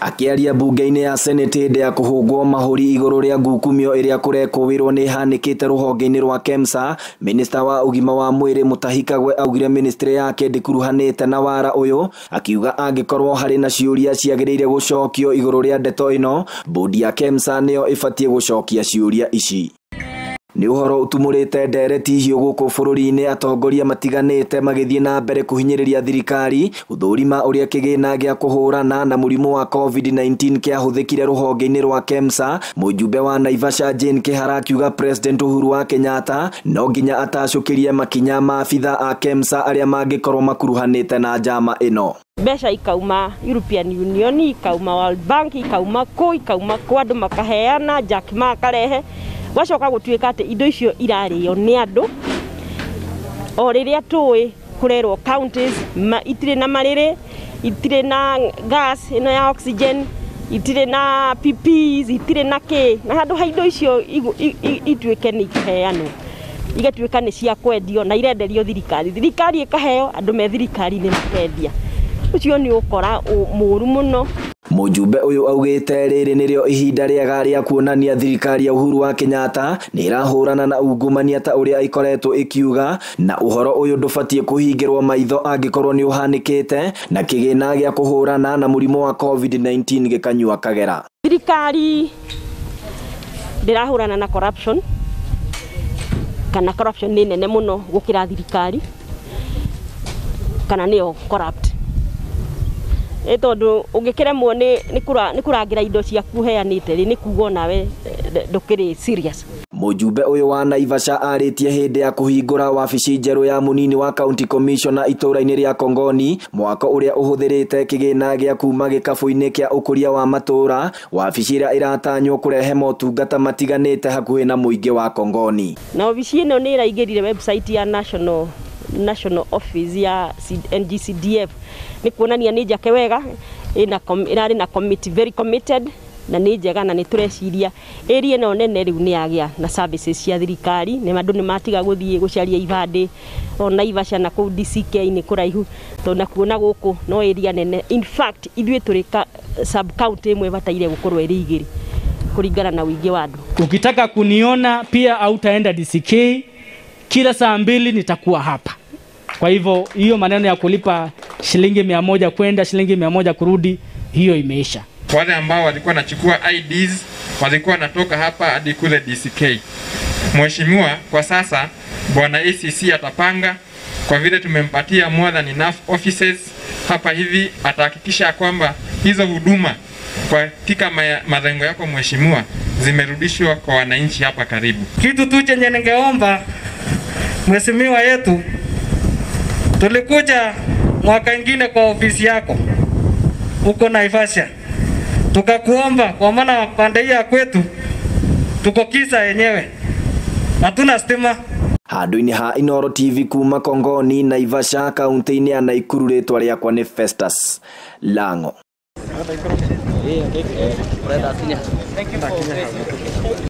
Akĩaria mbunge-inĩ ya Senate hĩndĩ ya kũhũngwo mahũri igũrũ rĩa ngukumio ĩrĩa kũrekũĩrwo nĩ ĩhanĩkĩte rũhonge-inĩ rwa KEMSA, minista wa ũgima wa mwĩrĩ Mutahi Kagwe augire ministry yake ndĩkuruhanĩte na wara ũyũ, akiuga angĩkorwo harĩ na ciũria ciagĩrĩire gũcokio igũrũ rĩa ndeto ĩno, bodi ya KEMSA nĩyo ĩbatiĩ gũcokia ciũria ici. Nĩ ũhoro ũtumũrĩte ndereti hiũ gũkũ bũrũri-inĩ, atongoria matiganĩte magĩthiĩ na mbere kũhinyĩrĩria thirikari gũthũrima ũrĩa kĩgĩna gĩa kũhũrana na mũrimũ wa COVID-19 kĩahũthĩkire rũhonge-inĩ rwa KEMSA. Mũjumbe wa Naivasha Jane Kihara akiuga President Uhuru wa Kenyatta no nginya atacũkĩrie makinya ma abitha a KEMSA arĩa mangĩkorwo makuruhanĩte na njama ĩno. Mbeca ikauma European Union, ikauma World Bank, ikauma kũ, ikauma kũ, andũ makaheana, Jack Ma akarehe. Gwacoka gũtuĩka atĩ indo icio irarĩo nĩ andũ o rĩrĩa tũĩ kũrerwo counties itirĩ na marĩrĩ, itirĩ na gas ĩno ya oxygen, itirĩ na PPs, itirĩ na kĩ, na handũ ha indo icio ituĩke nĩ ikuheanwo, igatuĩka nĩ cia kwendio na irenderio thirikari, thirikari ĩkaheo andũ me thirikari-inĩ makendia. Ũcio nĩ ũkora mũũru mũno. Mũjumbe ũyũ augĩte rĩrĩ nĩrĩo ihinda rĩega rĩa kuonania thirikari ya Uhuru wa Kenyatta nĩ ĩrahũrana na ungumania ta ũrĩa ĩkoretwo ĩkiuga, na ũhoro ũyũ ndũbatiĩ kũhingĩrwo maitho angĩkorwo nĩ ũhanĩkĩte na kĩgĩna gĩa kũhũrana na mũrimũ wa COVID-19 gĩkanyua kagera. Thirikari ndĩrahũrana na corruption, kana corruption nĩ nene mũno gũkĩra thirikari, kana nĩyo corrupt. Ĩ tondũ ũngĩkĩremwo nĩ kũrangĩra indo ciaku ũheanĩte rĩ, nĩ kuga onawe ndũkĩrĩ serious. Mũjumbe ũyũ wa Naivasha arĩtie hĩndĩ ya kũhingũra wabici njerũ ya mũnini wa county commissioner itũũra-inĩ rĩa Kongoni, mwako ũrĩa ũhũthĩrĩte kĩgĩna gĩa kuma gĩkabũ-inĩ kĩa ũkũria wa matũũra, wabici ĩrĩa ĩratanywo kũrehe motungata matiganĩte hakuhĩ na mũingĩ wa Kongoni. Na wabici ĩno nĩ ĩraingĩrire website ya National Office ya NGCDF, nĩ kuonania nĩ njake wega, ĩrarĩ na committee very committed, na nĩ njega, na nĩ tũreciria area ĩno nene rĩu nĩ yagĩa na services cia thirikari, nĩ andũ nĩ matiga gũthiĩ gũcaria ibandĩ o Naivasha na kũu DCK nĩ kũraihu, tondũ nakuo na gũkũ no area nene. In fact ithuĩ tũrĩ sub county ĩmwe ĩbataire gũkorwo ĩrĩ igĩrĩ kũringana na ũingĩ wa andũ. Ukitaka kuniona pia hautaenda DCK, kila saa 2 nitakuwa hapa. Kwa hivyo hiyo maneno ya kulipa shilingi 100 kwenda shilingi 100 kurudi, hiyo imeisha. Wale ambao walikuwa wanachukua IDs walikuwa wanatoka hapa hadi kule DCK. Mheshimiwa, kwa sasa bwana ACC atapanga, kwa vile tumempatia more than enough offices hapa hivi, atahakikisha kwamba hizo huduma katika malengo yako mheshimiwa zimerudishwa kwa wananchi hapa karibu. Kitu tu chenye ningeomba mheshimiwa yetu, tulikuja mwaka ingine kwa ofisi yako huko Naivasha, tukakuomba kwa maana pande hii ya kwetu tuko kisa yenyewe, hatuna stima. Handũ-inĩ ha Inooro TV kuma Kongoni, Naivasha, kaunti-inĩ ya Nakuru, rĩtwa rĩakwa nĩ Festus Lango. Thank you.